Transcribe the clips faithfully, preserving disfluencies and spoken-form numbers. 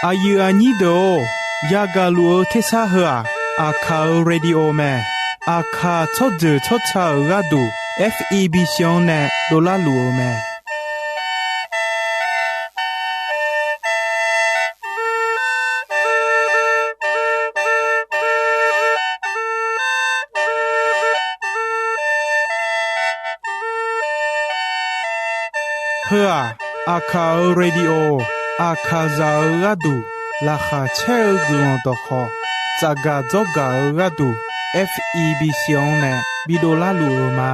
Aqyuif aqnyir deuq-or, yagaq luf-eu tersar heu-aq, Aqkaq-euq radio mae. Aqkaq tsawrjeuq tsawrca-euq gharduq F E B C-anr nae dovlar luf-eu mae. Heu-aq, Aqkaq-euq radio, Aqkaqzaq-eu gharduq laqkhaq caer-eu guiqlanq dawqkhawq tsafgaq dzawrgaq-eu gharduq, F E B C-anr nae bidov larluf-eu ma.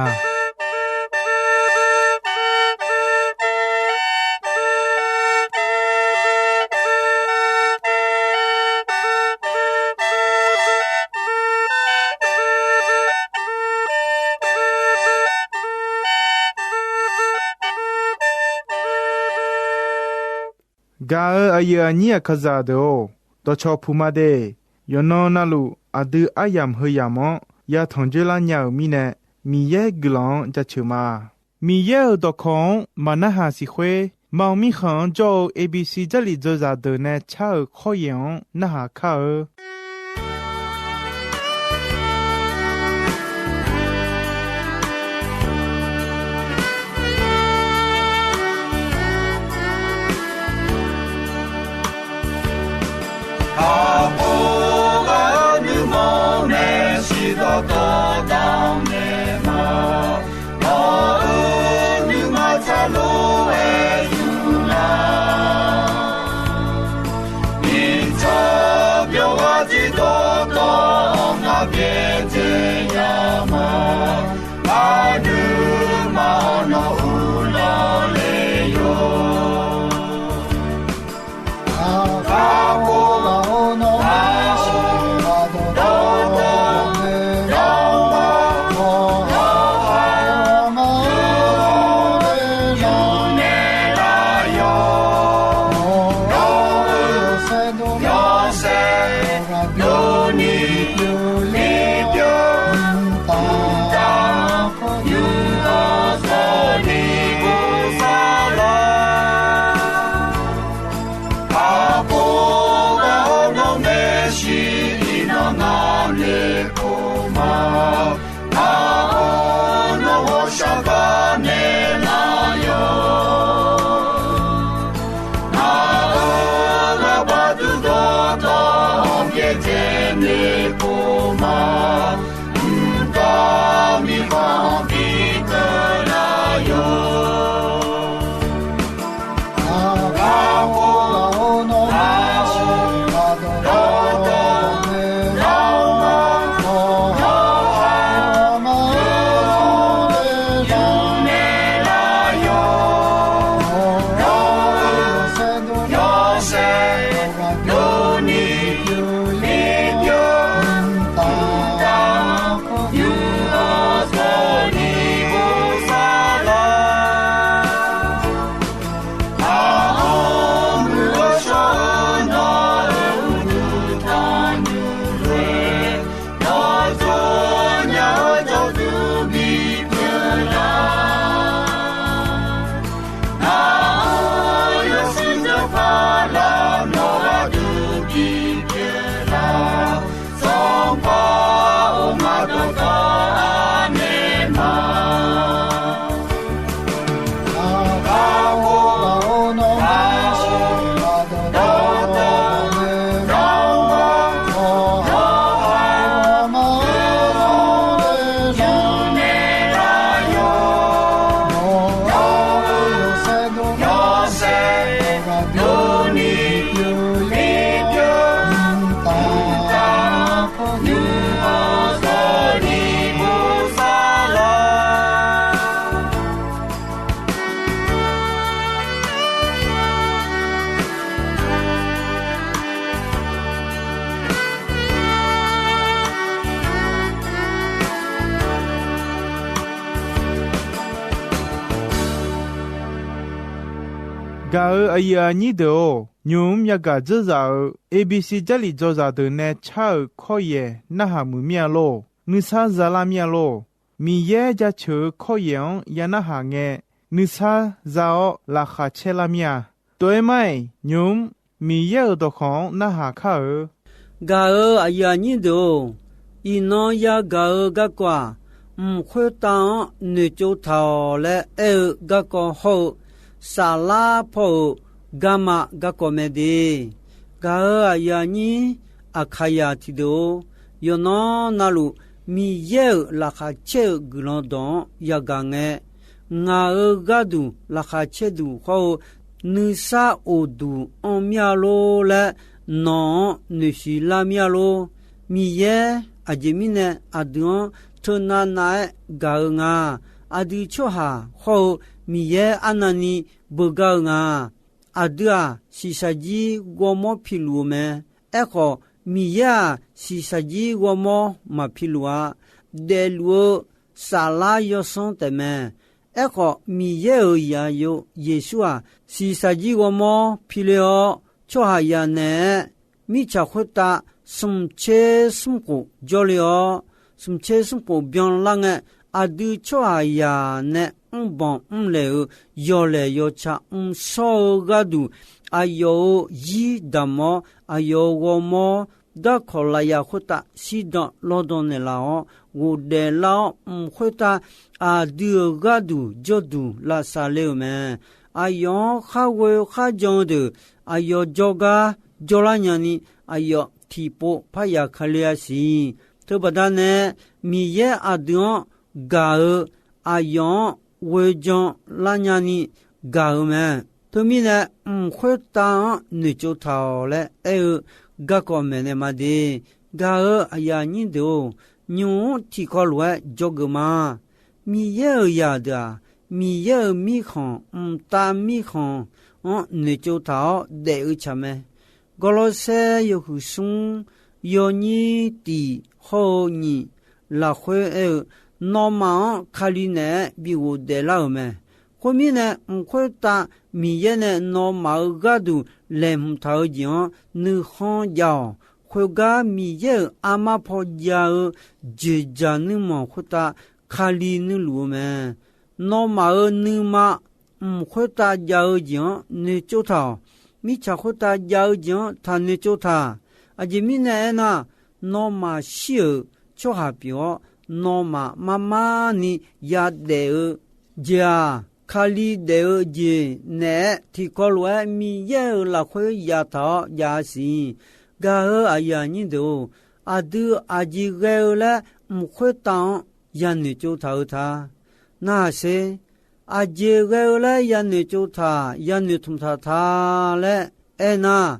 Gaq-euq aqyuif aqnyir Aqkaqzaq deuq-or, dawqcawq puq ma de. Yawqnan navluf aqdui aryamq heu yamq-anr yatanq dzoerlar nya-euq mirnae, Miqyaer guiqlanq-anr jaceuq ma. Miqyaer-euq dawqkawq-anr maqnarhaq siq khoer, Maqmir khanq-anr jawr-eu A B C Jarlif dzawzaq deuq nae car-euq khawryaeq-anr narhaq kar-eu. Aqpov ghaq-eu nuima-anr maeqshi dawqtawvluf-anr naeq ma. Nawq-euq nuima tsaqlof-aer yur lar. Mirtsaq byawq ghaq tiq dawqtawv-anr ngar byaerdzae ya ma. Aqduimaf-anr nawq uvlanr le yawq. Aqpov ghaq-anr nawr maeqshi iqnan ngar noeqkhof ma. Nar-aq nawr ghawqshaq gar naeqlaf yawq. Nar-aq ghaq baqduq dawqtawv-anr byaerdzae noeqkhof ma. Mqtav mirkhanq-anr bikeuv lar yawq. Nar-aq yawshuif dzawrpar lar nawq ghaq dui bipyeuf lar. Sanqpaq-or, ngaq dawqtawv anaeq ma. Gaq-euq aqyuif aqnyir deuq-or, nymq-mr yagaq dzeurzaq-euq A B C Jarlif dzawzaq deuq nae car-euq kawryaeq narhaq muiq mir-a lor. Nuisar za lar mir-a lor. Miqyaer jaceuq-eu kawryaeq-anr ya narhaq ngae, nuisar za-awr laqkhaq caer lar mir-a. Tov-aer mar-iq, nymq-mr Miqyaer-euq dawqkawq-anr narhaq kar-eu. Gaq-euq aqyuif aqnyir deuq-or, iqnan yagaq-eu garkawv-aq, mq khoertav-anr noeqtsov taq-awq laer aer-eu garkawv hawr-eu, saflar paw-euq garma garkawv mae de. Gaq-euq aqyuif aqnyir Aqkaqyaq tiqdeuq-or, yawqnan navluf Miqyaer-euq laqkhaq caer-eu guiqlanq dawq-anr yagaq ngae, ngaq-euq gharduq laqkhaq caer duq hawr-eu, nuisar of duq anr mir-a lor laer nawq-anr noeqshiq lar mir-a lor. Miqyaer aqjeq mirnae aqdui-anr teunav nav-aer gaq-eu nga. Aqdui tsawrhaq hawr-eu Miqyaer arnavni beugar-eu nga. Aqdui-aq, shiqshaq jir ghawrmawr piluf-eu mae. Aerkhawf, Miqyaer-aq, shiqshaq jir ghawrmawr maqpiluf-a. Daefluf-eu saflar yawsanr taefmae. Aerkhawf, Miqyaer-euq zaqyo Yeqsur-aq, shiqshaq jir ghawrmawr pile-awr, tsawrhaqzaq naeq-aer mirtsaq khoertav smq tser smr khof jawrle-awr, smq tser smr khof byanlar ngae, aqdui tsawrhaqzaq nae mrbanq mrlaeq-euq yawlaeq yawtsaq mrshawr-eu gharduq, aqyawf-euq zir damq-awr, aqyawf-euq ghawrmawr darkawq lafyaq khoertav shirdan lawrdan naeqlaf-awr ghofdaef lar-awr, mq khoertav aqdui-euq gharduq jawrduq lavsav le-euq mae. Aqyawf-anr kharghoe kharjan-eu deuq aqyawf jawrgar jawrlar nyani, aqyawf tiqpov parya Kali-a siq. Teubaqda nae Miqyaer aqdui-anr gaq-eu, aqyawf-anr ghoejan lar nyani gaq-eu mae. Teumirnae, mq khoertav-anr noeqtsov taq-awq laer aer-eu garkawv maeqnaeq ma de. Gaq-euq aqyuif aqnyir deuq-or, nymq-mr tiqkawv lof-aer dzawgeuf ma. Miqyaer-euq zaqdeuq-aq, Miqyaer-euq mirkhanq, mqtav mirkhanq-anr noeqtsov taq-awr daef-eu tsaq mae. Gawrlawrsaer yawhuiq smr, yawnyir tiq hawr-eu nyiq lafkhoer aer-eu, nawmaf-anr Kali naeq-aer bi ghofdaef lar-euq mae. Khoermirnae, mq khoertav Miqyaer nae nawmaf-euq gharduq laeqhmq taq-eu jeq-anr nuikhanr jav-awq. Khoergar Miqyaer-euq armar paw jav-eu jeqjaq nuirmanq khoertav Kali nuirluf-eu mae. Nawmaf-euq nuima mq khoertav jav-eu jeq-anr noeqtsov taq-awq. Mirtsaq khoertav jav-eu jeq-anr taq noeqtsov taq. Aqjeq mirnae aernar, nawmaf shir-euq tsawrhaq pyeuf-awr, nawmaf mar mar ni yadaef-eu jeq-aq, Kali daef-eu jeq naeq-aer tiqkawv lof-aer Miqyaer-euq lafkhoer yaftaq-awr jav-a siq. Gaq-euq aqyuif aqnyir deuq-or, aqdui aqjeq ghae-eu laer mq khoertav-anr yanoeq tsov taq-eu ta. Narhaq sher. Aqjeq ghae-eu laer yanoeq tsov taq, yanoeq tmq taq ta laer aernar,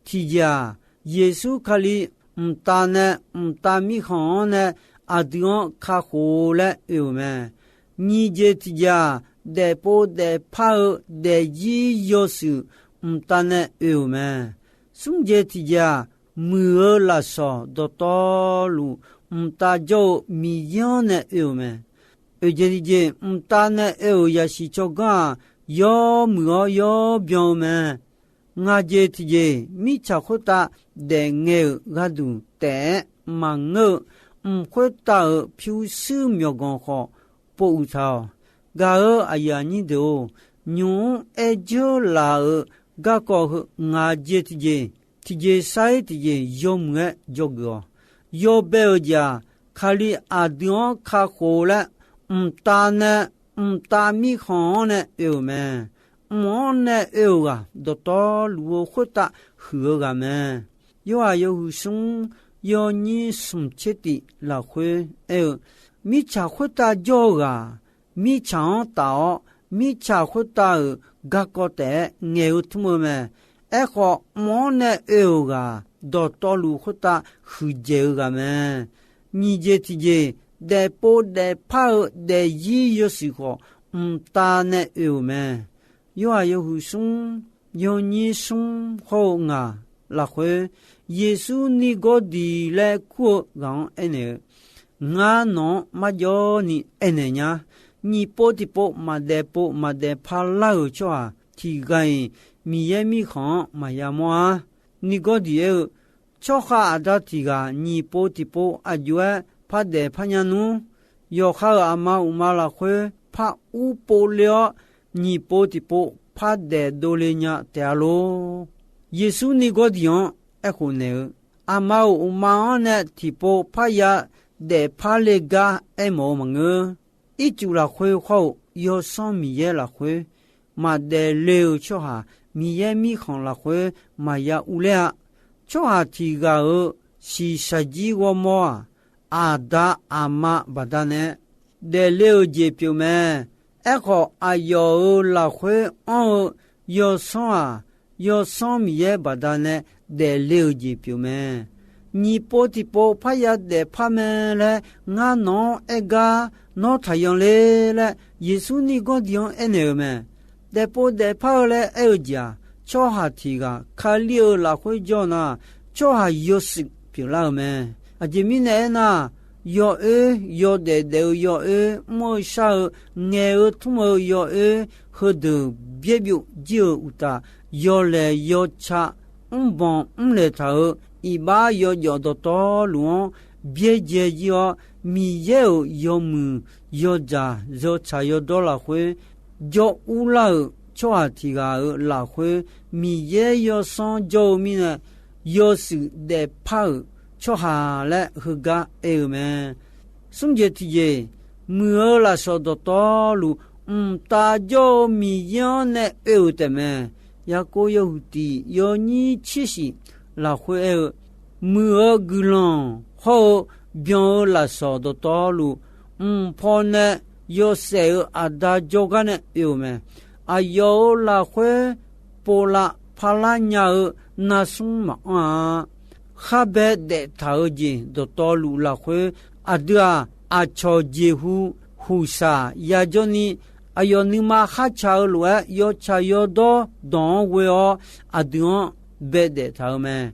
tiqjeq-aq, Yeqsur Kali mqtav nae, mqtav mirkhanq-anr nae aqdui-anr kakhof-eu laer oe-euq mae. Nyiq jeq tiqjeq-aq, daefpov daefpar-eu daefzir yawshuif mqtav nae oe-euq mae. Smr jeq tiqjeq-aq, muiq-eu lafsawq dawqtawvluf mqtav jawr-eu Miqyaer-anr nae oe-euq mae. Oeq jeq tiqjeq mqtav nae oe-euq yasiq tsawrganr-aq, yawmuiq-awr yawbyan-eu mae. Ngaq jeq tiqjeq mirtsaq khoertav daefngae-euq gharduq taef-aer maqngeur-eu, mq khoertav-euq pyurshuir myawqganq khawf pov uiq taq-awq. Gaq-euq aqyuif aqnyir deuq-or, nymq-mr aer dzeur laf-euq garkawv heu ngaq jeq tiqjeq, tiqjeq sar-ir tiqjeq yawmuiq-aer dzawgeuf-awq. Yawbae-euq jeq-aq, Kali aqdui-anr kakhof-eu laer, mqtav nae, mqtav mirkhanq-anr nae oe-euq mae. Mq-anr nae oe-euq ghaq dawqtawvluf-eu khoertav huiq-eu ghaq mae. Yorhaq yawhuiq smr, yawnyir smq tser tif lafkhoer aer-eu, mirtsaq khoertav jawr-eu ghaq, mirtsaq-anr taf-awr, mirtsaq khoertav-euq garkawv taef-aer ngaeq-eu tmr-eu mae. Aerkhawf, mq-anr nae oe-euq ghaq dawqtawvluf khoertav huiqdzaeq-eu ghaq mae. Nyiq jeq tiqjeq, daefpov daefpar-eu daefzir yawshuif khawf, mqtav nae oe-euq mae. Yorhaq yawhuiq smr, yawnyir smr hawr-eu ngaq lafkhoer, Yeqsur Nirgawrdiq laer kur-eu ghaq-anr aernaeq-eu, Ngar nawq-anr marjawv ni aernaeq nya. Nyiq pov tiqpov maqdaef pov maqdaef parlar-euq tsawrhaq tiq ghaq-iq Miqyaer Mirkhanq-anr maqya mawr-ar. Nirgawrdiq aer-eu, Tsawrkhav aqda tiq ghaq nyiq pov tiqpov aqjox-aer pardaef parnya nmr. Yawqha-euq aqma uqma lafkhoer par ur pov ler-awr, nyiq pov tiqpov pardaef dovle nya taef-a lor. Yeqsur ni gawrdiq-anr aerkhof naeq-eu, aqma-euq uqma-anr nae tiqpov parya daefpar le gar aermawf-eu maqngeur. Ircuf lafkhoer hawr-eu Yawsanr Miqyaer lafkhoer maqdaef le-eu tsawrhaq, Miqyaer mirkhanq lafkhoer maqya urler-a. Tsawrhaq tiq ghaq-euq shiqshaq jir ghawrmawr-aq, aqda aqma baqdanae daefle-euq jeq pyeuf mae. Aerkhawf, aqyawf-euq lafkhoer anr-eu Yawsanr-aq, Yawsanr Miqyaer baqdanae daefle-euq jeq pyeuf mae. Nyiq pov tiqpov parya daefpar mae laer ngar nawq-anr aer gar, nawr taqyan ler laer Yeqsur ni gawrdiq-anr aernaeq-eu mae. Daefpov daefpar-eu laer aer-eu jeq-aq, tsawrhaq tiq ghaq Kali-euq lafkhoer jawr nar, tsawrhaq yawshuif pyeuflar-euq mae. Aqjeq mirnae aernar, yawoer yawdaef daef-eu yawoer, mr-eu shar-eu, ngaeq-eu tmr-eu yawoer, heudeuq byaerbyov jir-euq uqtaf, yawlaeq yawca mrbanq mrlaeq taq-euq iqbax yawjawf dawqtawvluf-anr byaerdzae jir-awr, Miqyaer-euq yawmuiq yawdzaq yawtsaq yawdawr lafkhoer jawr urlar-euq tsawrhaq tiq ghaq-euq lafkhoer, Miqyaer Yawsanr jawr-eu mirnae, yawshuif daefpar-euq tsawrhaq laer heugar aer-eu mae. Smr jeq tiqjeq, muiq-eu lafsawq dawqtawvluf, mqtav jawr-eu Miqyaer-anr nae oe-euq taefmae. Yaqkov yawhuiq tiq yawnyir tser shif lafkhoer aer-eu, muiq-eu guiqlanq hawr-eu byan-eu lafsawq dawqtawvluf, mq paw nae yawshaef-euq aqda jawrgar nae oe-euq mae. Aqyawf-euq lafkhoer povlav parlar nya-eu narsmr maqanr-a. Khar bae daeftaq-eu jeq dawqtawvluf lafkhoer, aqdui-aq, aqcawq jeqhu huqshaq yajawr ni, aqyawf nuima khartsaq-eu lof-aer yawtsaq yawdawr dawq-anr ghoe-awr, aqdui-anr bae daeftaq-eu mae.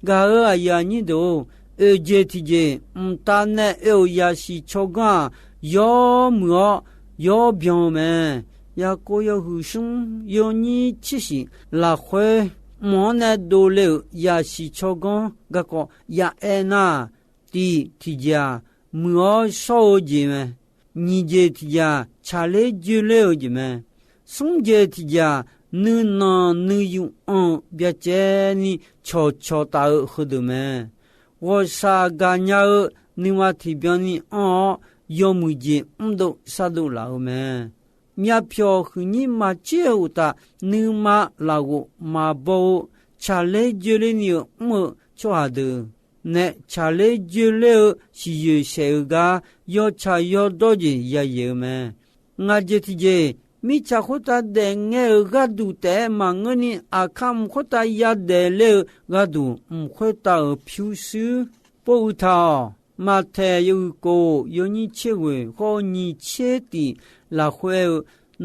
Gaq-euq aqyuif aqnyir deuq-or, oeq jeq tiqjeq mqtav nae oe-euq yasiq tsawrganr-aq, yawmuiq-awr yawbyan-eu mae. Yaqkov yawhuiq smr yawnyir tser shif lafkhoer, mq-anr nae dovle-euq yasiq tsawrganr garkawv ya aer nar, tiq tiqjeq-aq, muiq-awr shawr-eu jeq mae. Nyiq jeq tiqjeq-aq, tsaqler joerler-eu jeq mae. Smr jeq tiqjeq-aq, nuinanq nuiyu anr-eu byacaevni cawqcawq taf-eu heudeuq mae. Ghawqshaq gaqnya-eu nuima tiqbyan ni anr-awr, yawmuiq jeq mrdov shardov laf-eu mae. Myavpyawq huiqnyir maqtser-eu uqtaf, nuima lafghof maqbaw-eu, tsaqler joerler ni-eu mr-eu tsawrhaq deuq nae tsaqler joerler-eu siqyoeq saef-eu gar yawtsaq yawdawr jeq yayaeq-eu mae. Ngaq jeq tiqjeq, mirtsaq khoertav daefngae-euq gharduq taef-aer maqngeur ni, aqkar mq khoertav yadaef ler-eu gharduq mq khoertav-euq pyurshuir pov uiq taq-awq. Maqtaeq yawhuiq kof yawnyir tser ghoeq hawr-eu nyiq tser tif lafkhoer-eu,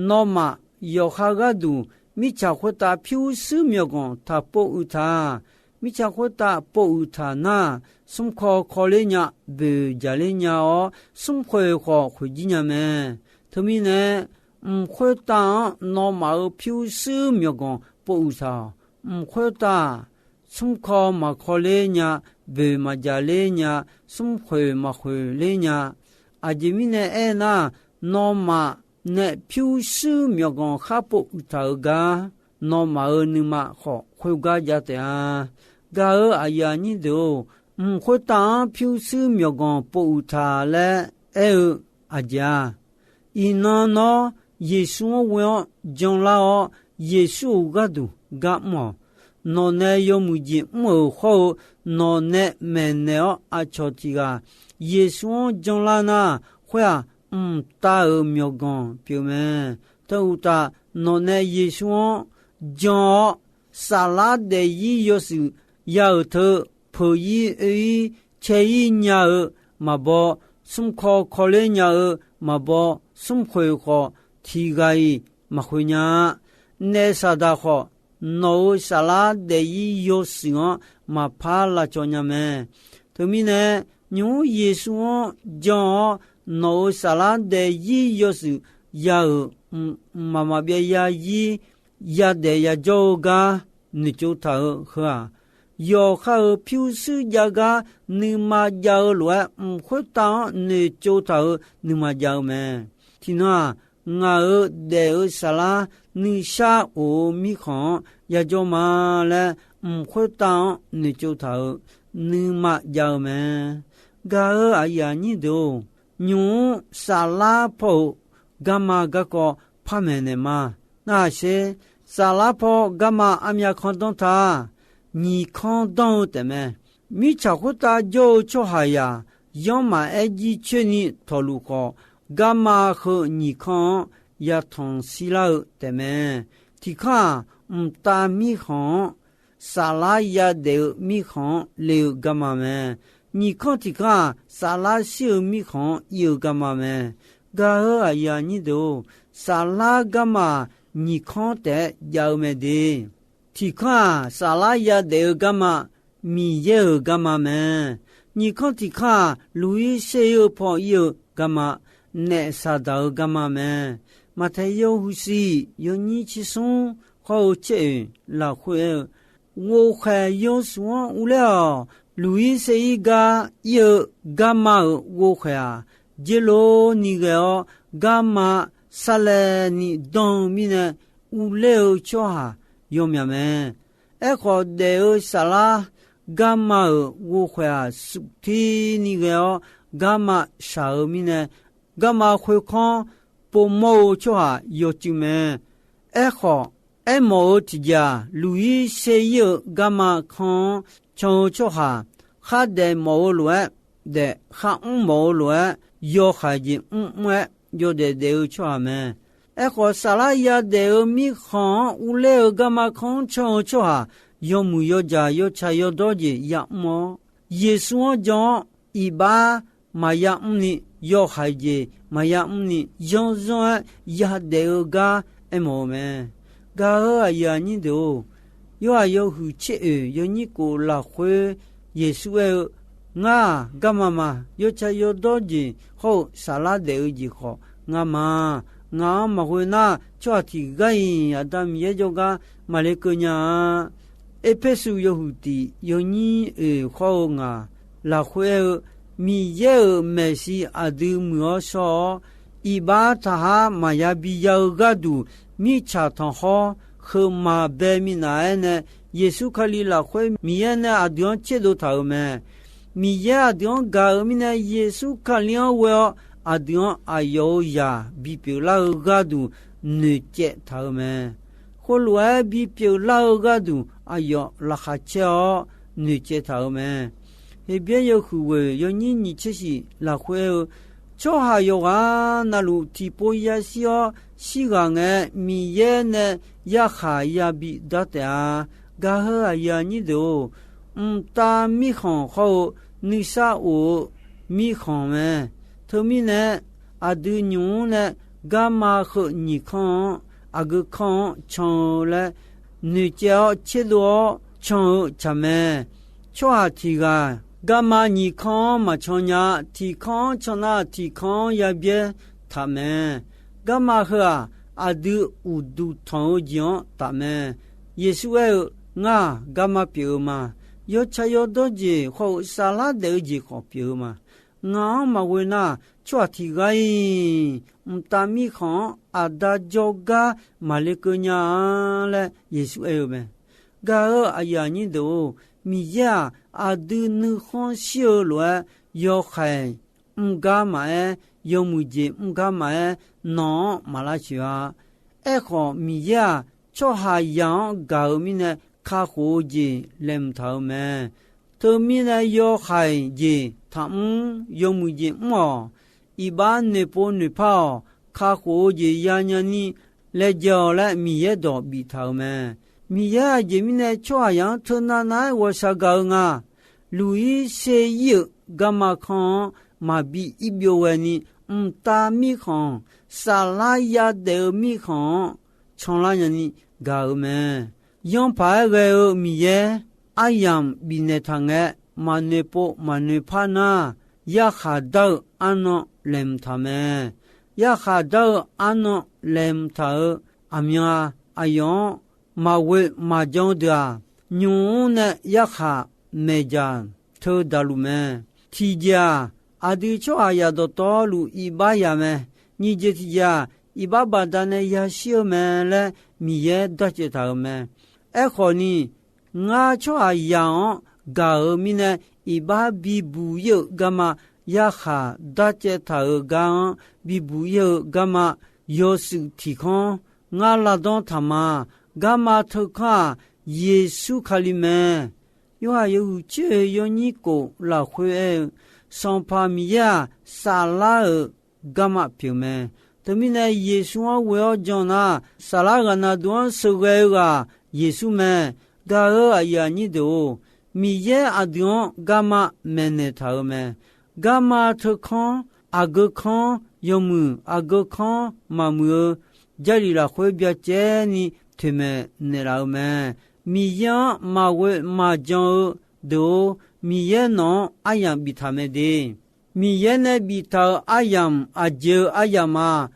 nawmaf yawqha gharduq mirtsaq khoertav pyurshuir myawqganq taq pov uiq taq. Mirtsaq khoertav pov uiq taq nar, smrkawv kawler nya, boeq jaqler nya-awr, smrkhoeq khawf khoeq jir nya mae. Teumirnae, mq khoertav-anr nawmaf-euq pyurshuir myawqganq pov uiq taq-awq. Mq khoertav-aq, smrkawv maqkawler nya, boeq maqjaqler nya, smrkhoeq maqkhoeq ler nya. Aqjeq mirnae aernar, nawmaf nae pyurshuir myawqganq khar pov uiq taq-eu gar, nawmaf-euq nuima khawf khoergar jav taef-a. Gaq-euq aqyuif aqnyir deuq-or, mq khoertav-anr pyurshuir myawqganq pov uiq taq laer aer-eu aqjeq-a. Iqnan nawr Yeqsur-anr ghoe-awr janlar-awr, Yeqsur-euq gharduq gar mr-awq. Nawq nae yawmuiq jeq mr-euq hawr-eu, nawq nae maeqnaeq-awr aqcawq tiq ghaq Yeqsur-anr janlar nar, khoer-aq, mqtav-euq myawqganq pyeufmae. Teu uqtaf, nawq nae Yeqsur-anr jan-awr, saflar daefzir yawshuif ya-euq teu, peuq-ir oe-ir cae-ir nya-eu maqbaw, smrkawv kawler nya-eu maqbaw, smrkhoeq khawf tiq ghaq-iq maqkhoeq nya-a. Naef saqdaq khawf, nawq-euq saflar daefzir yawshuif-anr maqpar lavcawv nya mae. Teumirnae, nymq-mr Yeqsur-anr jan-awr, nawq-euq saflar daefzir yawshuif ya-euq mqmaq maqbyav yazir yadaef yajawr-eu gar noeqtsov taq-euq heu-aq, yawqha-euq pyurshuir jav gar nuima jav-eu lof-aer, mq khoertav-anr noeqtsov taq-euq nuima jav-eu mae. Tiqnan-aq, ngaq-euq daef-eu saflar nuisar of-eu mirkhanq-anr yajawr ma laer, mq khoertav-anr noeqtsov taq-euq nuima jav-eu mae. Gaq-eu aqyuif aqnyir deuq-or, nymq-mr saflar paw-euq garma garkawv par maeqnaeq ma. Narhaq sher, saflar paw garma armyav kanr danr ta, nyiq kanr danr-eu taefmae. Mirtsaq khoertav jawr-eu tsawrhaqzaq yanr maqaer jircoer ni tawqluf khawf, garma heu nyiq kanr-anr yatanq shirlar-eu taefmae. Tiq kanr-aq, mqtav mirkhanq-anr saflar yadaef-eu mirkhanq-anr le-eu garma mae. Nyiq kanr tiq kanr-aq, saflar shir-eu mirkhanq-anr ir-eu garma mae. Gaq-eu aqyuif aqnyir deuq-or, saflar garma-aq, nyiq kanr taef-aer jav-eu mae de. Tiq kanr-aq, saflar yadaef-eu garma, Miqyaer-euq garma mae. Nyiq kanr tiq kanr-aq, luq-ir ser-ir-eu paw ir-eu garma, naef saqdaq-eu garma mae. Maqtaeq yawhuiq siq yawnyir tser smr hawr-eu caer-oeq lafkhoer aer-eu, ghovkhaeq yawshuif-anr urler-awq. Luq-ir ser-ir gar ir-eu garma-euq ghovkhaeq-aq, dzer lor ni ghae-awr, garma sarlaevni dan-eu mirnae urler-eu tsawrhaq yawmyaq mae. Aerkhawf, daef-eu saflar garma-euq ghovkhaeq-aq, suftir ni ghae-awr garma shaq-eu mirnae, garma khoerkanr povmawr-eu tsawrhaq yawcuiv mae. Aerkhawf, aermawf-eu tiqjeq-aq, luq-ir ser-ir-eu garma kanr-anr can-eu tsawrhaq, khardaef mawf-eu lof-aer daef, kharmr mawf-eu lof-aer yawhaiq jeq mrmr-aer yawdaef daef-eu tsawrhaq mae. Aerkhawf, saflar yadaef-eu mirkhanq-anr urler-eu garma kanr-anr can-eu tsawrhaq, yawmuiq yawdzaq yawtsaq yawdawr jeq yamr-awr, Yeqsur-anr jan-awr iqbax maqya mrni, yawhaiq jeq maqya mrni, zanrzanr-aer yadaef-eu gar aermawf-eu mae. Gaq-eu aqyuif aqnyir deuq-or, yawhaiq yawhuiq caer-oeq yawnyir kof lafkhoer Yeqsur aer-eu, Ngar-aq, garma ma. Yawtsaq yawdawr jeq hawr-eu saflar daef-eu jeq khawf, ngar ma. Ngaq-anr maqghoe nar, tsawrhaq tiq ghaq-iq Aqda Miqyaer jawrgar maqle keuv nya-a. Erpersu yawhuiq tiq yawnyir oeq hawr-eu ngaq lafkhoer aer-eu, Miqyaer-euq maeqshi aqdui muiq-awr shawr-awr, iqbax taqhar maqya biya-eu gharduq, mirtsaq tanqkhawr heu maqbae minav-aer nae, Yeqsur Kali lafkhoer Miqyaer nae aqdui-anr tserdov taq-euq mae. Miqyaer aqdui-anr gaq-euq mirnae, Yeqsur Kali-anr ghoe-awr aqdui-anr aqyawf-euq zaq bipyeuf lar-eu gharduq noeqcaev taq-euq mae. Khoerlof-aer bipyeuf lar-eu gharduq aqyawf laqkhaq caer-awr noeqcaev taq-euq mae. Heqbyaer yawhuiq ghoeq yawnyir nyiq tser shif lafkhoer aer-eu, tsawrhaq yawqghaq navluf tiqpov yashir-awr shirghaq ngae, Miqyaer nae yarkhaq yabi dar taef-a. Gaq-eu aqyuif aqnyir deuq-or, mqtav mirkhanq hawr-eu nuisar of-eu mirkhanq mae. Teumirnae, aqdui nymq-mr nae garma heu nyiq kanr-anr, aqgeu kanr-anr can-eu laer noeqcaev-awr tserdov-awr can-eu tsaq mae. Tsawrhaq tiq ghaq garma nyiq kanr-anr maqcan nya. Tiq kanr-anr can nar, tiq kanr-anr yabyaer taq mae. Garma heu-aq, aqdui uqduq tanq-eu jeq-anr taf mae. Yeqsur aer-eu, Ngar-aq, garma pyeuf-eu ma. Yawtsaq yawdawr jeq hawr-eu saflar daef-eu jeq khawf pyeuf-eu ma. Ngaq-anr maqghoe nar, tsawrhaq tiq ghaq-iq mqtav mirkhanq-anr aqda jawrgar maqle keuv nya-a laer Yeqsur aer-eu mae. Gaq-eu aqyuif aqnyir deuq-or, Miqyaer-aq, aqdui nuikhanr shir-eu lof-aer yawhaiq mr gar maqaer, yawmuiq jeq mr gar maqaer, nawq-anr maq lavtsoeq-a. Aerkhawf, Miqyaer-aq, tsawrhaqzaq-anr gaq-euq mirnae kakhof-eu jeq laeqhmq taq-euq mae. Teumirnae yawhaiq jeq taqmr, yawmuiq jeq mr-awq. Iqbax noeqpov noeqpar-awq. Kakhof-eu jeq yanya ni laejae-awq laer Miqyaer dawq biftaq-euq mae. Miqyaer aqjeq mirnae tsawrhaqzaq-anr teunav nav-aer ghawqshaq gaq-eu nga. Luq-ir ser-ir-euq garma kanr-anr maqbi ir byov ghaeni, mqtav mirkhanq, saflar yadaef-eu mirkhanq-anr canlar nyani gaq-euq mae. Yanr paq-aer ghae-eu Miqyaer aryamq bifnaeq taq ngae, maqnoeq pov maqnoeq par nar, yarkhaq dar-eu arnan laeqhmq taq mae. Yarkhaq dar-eu arnan laeqhmq taq-euq aqmyan-a, aqyawf-anr maqghoe maqjan-eu deuq-aq, nymq-mr nae yarkhaq maeqdzaq teu daqluf mae. Tiqjeq-aq, aqdui tsawrhaqzaq dawqtawvluf iqbax yaq mae. Nyiq jeq tiqjeq-aq, iqbax baqdanae yashir-eu mae laer Miqyaer darcaev taq-euq mae. Aerkhawf ni, ngar tsawrhaqzaq-anr gaq-euq mirnae, iqbax bibuq ir-euq garma, yarkhaq darcaev taq-euq gar-anr bibuq ir-eu garma, yawshuif tiq kanr ngar lavdanr taq ma. Garma teukanr-aq, Yeqsur Kali mae. Yorhaq yawhuiq tser-oe yawnyir kof lafkhoer aer-eu, Sanqpaq Miqyaer-aq, saflar-euq garma pyeuf mae. Teumirnae, Yeqsur-anr ghoe-awr jan nar, saflar ghaqna duq-anr sheuqghae-eu ghaq Yeqsur mae. Gaq-euq aqyuif aqnyir deuq-or, Miqyaer aqdui-anr garma maeqnaeq taq-euq mae. Garma teukanr, aqgeu kanr yawmuiq, aqgeu kanr maqmuiq-eu, Jarlif lafkhoer byacaevni toeqmaeq naeqlaf-eu mae. Miqyaer-anr maqghoe maqjan-eu deuq-or, Miqyaer nawq-anr aryamq biftaq mae de. Miqyaer nae biftaq-euq aryamq aqjeq-eu aryamq-a.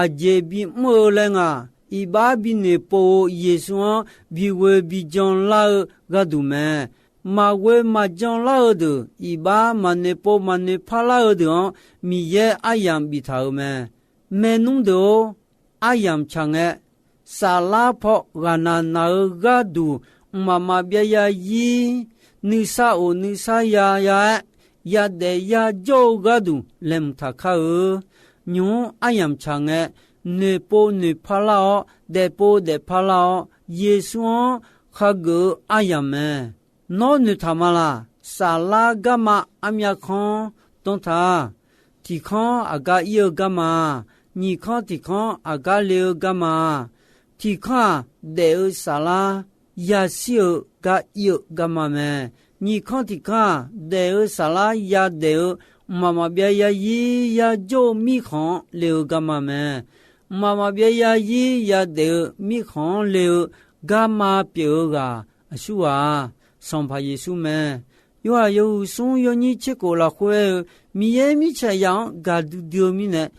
Aqjeq bimr-eu laer nga, iqbax binoeqpov-eu Yeqsur-anr bighoe bijan lar-eu gharduq mae. Maqghoe maqjan lar-eu deuq, iqbax maqnoeqpov maqnoeqpar lar-eu deuq-anr Miqyaer aryamq biftaq-euq mae. Maernmr deuq-or, aryamq tsaq ngae, saflar paw ghaqna naq-eu gharduq, mqmaq maqbyav ya yir, nuisar of nuisar ya ya-aer, yadaef yajawr-eu gharduq laeqhmq taq kar-eu. Nymq-mr aryamq tsaq ngae, noeqpov noeqpar lar-awr, daefpov daefpar lar-awr, Yeqsur-anr khageuf-eu aryamq mae. Nawr noeqtaq ma laq? Saflar garma armyav kanr danr taq. Tiq kanr aqgar ir-eu garma, nyiq kanr tiq kanr aqgar le-eu garma. Tiq kanr-aq, daef-eu saflar yashir-eu gar ir-eu garma mae. Nyiq kanr tiq kanr-aq, daef-eu saflar yadaef-eu mqmaq maqbyav ya yir yajawr-eu mirkhanq-anr le-eu garma mae. Mqmaq maqbyav ya yir yadaef-eu mirkhanq-anr le-eu garma pyeuf-eu ghaq aqsurghaq-aq, Sanqpaq Yeqsur mae. Yorhaq yawhuiq smr yawnyir tser kof lafkhoer aer-eu, Miqyaer mirtsaqzaq-anr gaqdui dui-eu mirnae,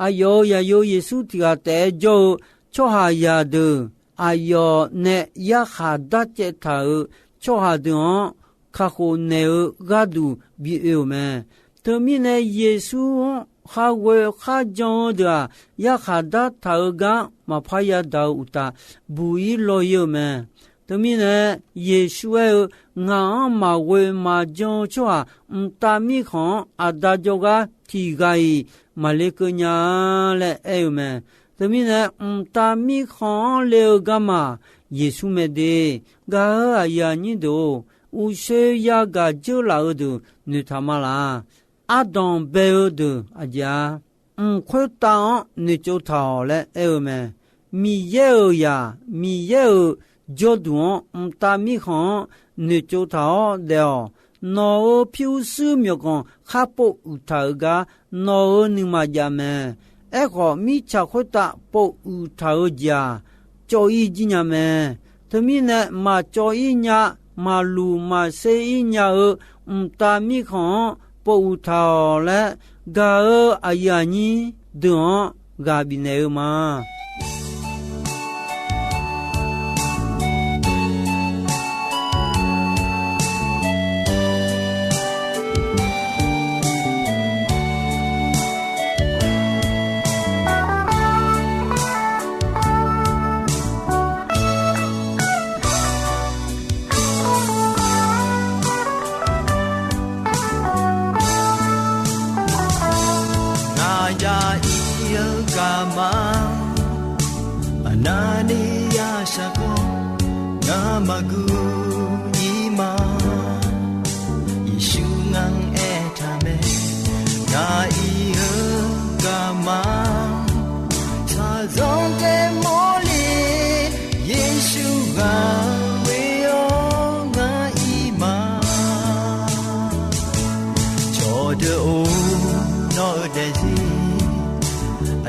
aqyawf-euq zaqyo Yeqsur tiq ghaq taef-aer jawr-eu tsawrhaqzaq deuq, aqyawf nae yarkhaq darcaev taq-euq tsawrhaq deuq-anr kakhof naeq-eu gharduq bi oe-euq mae. Teumirnae, Yeqsur-anr khar ghoe kharjan-eu deuq-aq, yarkhaq dartaq-euq gar maqpar yadaq-eu uqtaf, buq-ir law-ir-eu mae. Teumirnae, Yeqsur aer-eu, Ngaq-anr maqghoe maqjan-eu tsawrhaq, mqtav mirkhanq-anr Aqda jawrgar tiq ghaq-iq maqle keuv nya-a laer aer-eu mae. Teumirnae, mqtav mirkhanq-anr le-eu garma-aq, Yeqsur mae de. Gaq-euq aqyuif aqnyir deuq-or, uqshoe yagaq dzeurlaf-eu deuq noeqtaq ma laq? Ardanq bae-eu deuq aqjeq-a? Mq khoertav-anr noeqtsov taq-awq laer aer-eu mae. Miqyaer-euq zaq, Miqyaer-euq jawrduq-anr, mqtav mirkhanq-anr noeqtsov taq-awr daef-awq. Nawq-euq pyurshuir myawqganq khar pov uiq taq-euq gar nawq-euq nuima jav mae. Aerkhawf, mirtsaq khoertav pov uiq taq-eu jeq-aq, cawv-ir jir nya mae. Teumirnae, maqcawv-ir nya, maqluq maqsher-ir nya-eu mqtav mirkhanq-anr pov uiq taq-awq laer, gaq-euq aqyuif aqnyir deuq-anr ghaq bifnaeq-eu ma. Ngaq ya ir-eu garma, aqnavni ya shaqkawr, ngamaf guv ir ma. Yeqsur ngar-anr aertaq mae, ngaq ir-eu garma, shaqzanq taef mawrle, Yeqsur ghaq ghoe-awr ngaq ir ma. Cawqdeuq-or, nawr-eu daefzir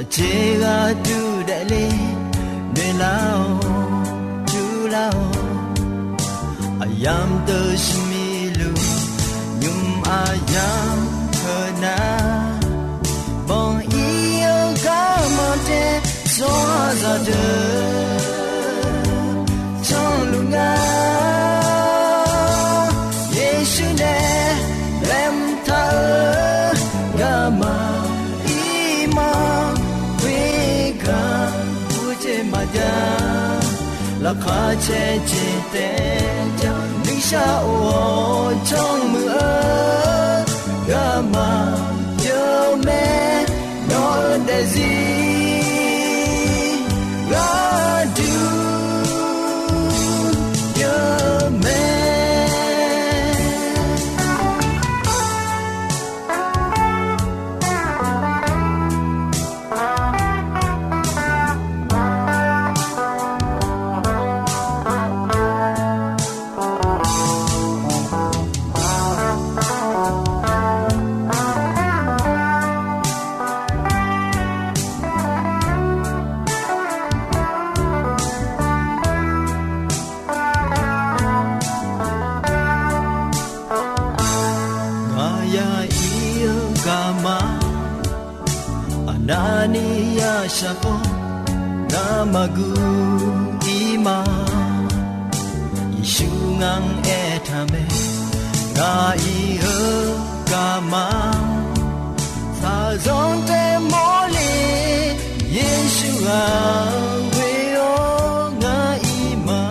aqjeq ghaq duq daefle, noeqlar-awq, jurlar-awq. Aqyamq deuq smrmiq luf, nymq aqyamq heunav, banq ir-eu garma taef, tsawrhaqzaq deuq canluf nga. Yeqsur nae laeqhmq taq-eu garma, ir ma, khoer ga Jar, laqkhaq cae jeq taef jar, nuishar of-awr canmuiq-eu garma pyeuf mae, nawq-eu daefzir gharduq pyeuf mae. Ngaq ya ir-eu garma, aqnavni ya shaqkawv ngamaf guv ir ma. Yeqsur ngar-anr aertaq mae, ngaq ir-eu garma shaqzanq taef mawrle, Yeqsur ghaq ghoe-awr ngar ir ma.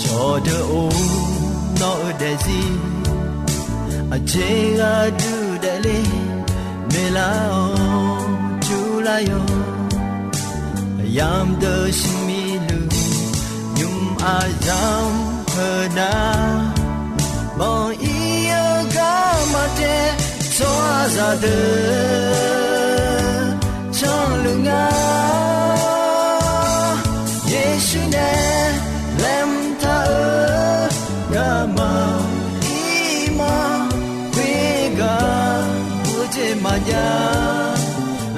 Cawqdeuq-or, nawq-eu daefzir aqjeq gharduq daefle, maeqlar-awr jurlar yawq. Yamq deuq smrmiq luq nymq aqzamq heunar, manq ir-eu garma taef tsawrhaqzaq deuq canluf nga. Yeqsur nae laeqhmq taq-eu garma ir ma. Khoergar buq jeq maqjav,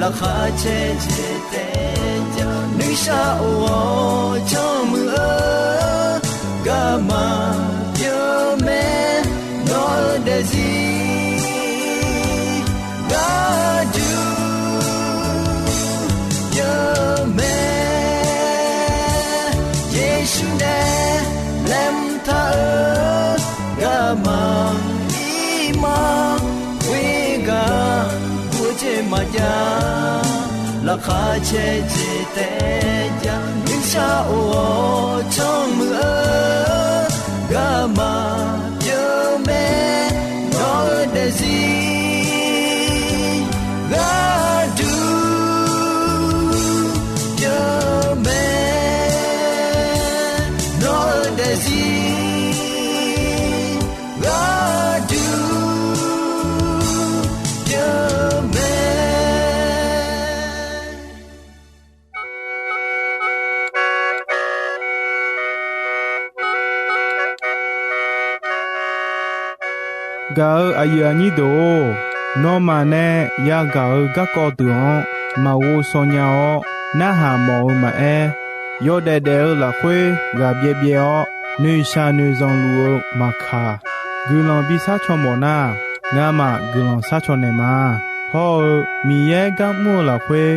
laqkhaq cae jeq taef jar, nuishar of-awr canmuiq-eu garma pyeuf mae, nawq-eu daefzir gharduq pyeuf mae. Yeqsur nae laeqhmq taq-eu garma ir ma. Khoergar buq jeq maqjav, laqkhaq cae jeq taef jar, nuishar of-awr canmuiq-eu garma pyeuf mae, nawq-eu daefzir gharduq pyeuf mae, nawq-eu daefzir gharduq pyeuf mae. Gaq-eu aqyuif aqnyir deuq-or, nawmaf nae yagaq-eu garkawv deuq-anr maqghov shaw nya-awr, narhaq mawf-eu maqaer, yawdaef daef-eu lafkhoer ghaq byaev byaev-awr, noeqshaq noeqzanq luf-eu maqkaq, guiqlanq bishar caw mawf nar, ngamaf guiqlanq shar caw naeq ma. Hawr-eu Miqyaer gar mr-eu lafkhoer,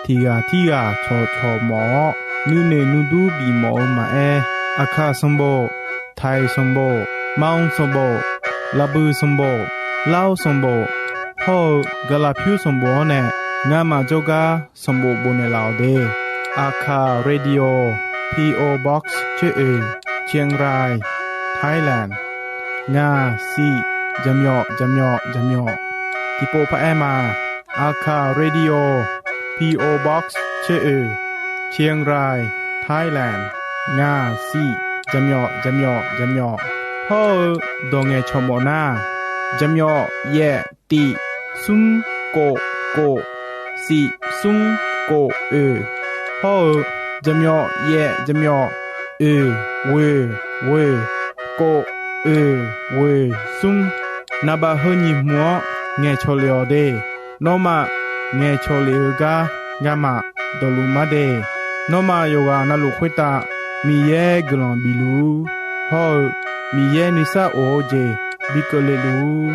tiq ghaq tirghaq cawqcawq mawf-awr, nuinoeq nuidur bif mawf-eu maqaer, Aqkaq sanqbof, Taiq sanqbof, Manq sanqbof, Laqbuiq sanqbof, Lar-eu sanqbof, hawr-eu Gaqlaqpyur sanqbof-anr nae ngamaf jawrgar sanqbof bofnaeq laf-awq de. Aqkaq Radio, P O Box tser oeq, Chiang Rai, Thailand, ngaq siq jaqmyawf jaqmyawf jaqmyawf. Tiqpov paraer ma. Aqkaq Radio, P O Box tser oeq, Chiang Rai, Thailand, ngaq siq jaqmyawf jaqmyawf jaqmyawf. Hawr-eu dawq ngaeqcawq mawf nar, jaqmyawf yaef tiq smr kof kof siq smr kof oeq. Hawr-eu jaqmyawf yaef jaqmyawf oeq ghoeq ghoeq kof oeq ghoeq smr. Naqbaf heu nyiq hmq-anr ngaeqcawq lef-awq de. Nawmaf ngaeqcawq lef-eu gar ngamaf dawqluf mar de. Nawmaf yawqghaq navluf khoertav Miqyaer guiqlanq bif luf-ur. Hawr-eu Miqyaer nuisar of-eu jeq bi keuvle luf-ur.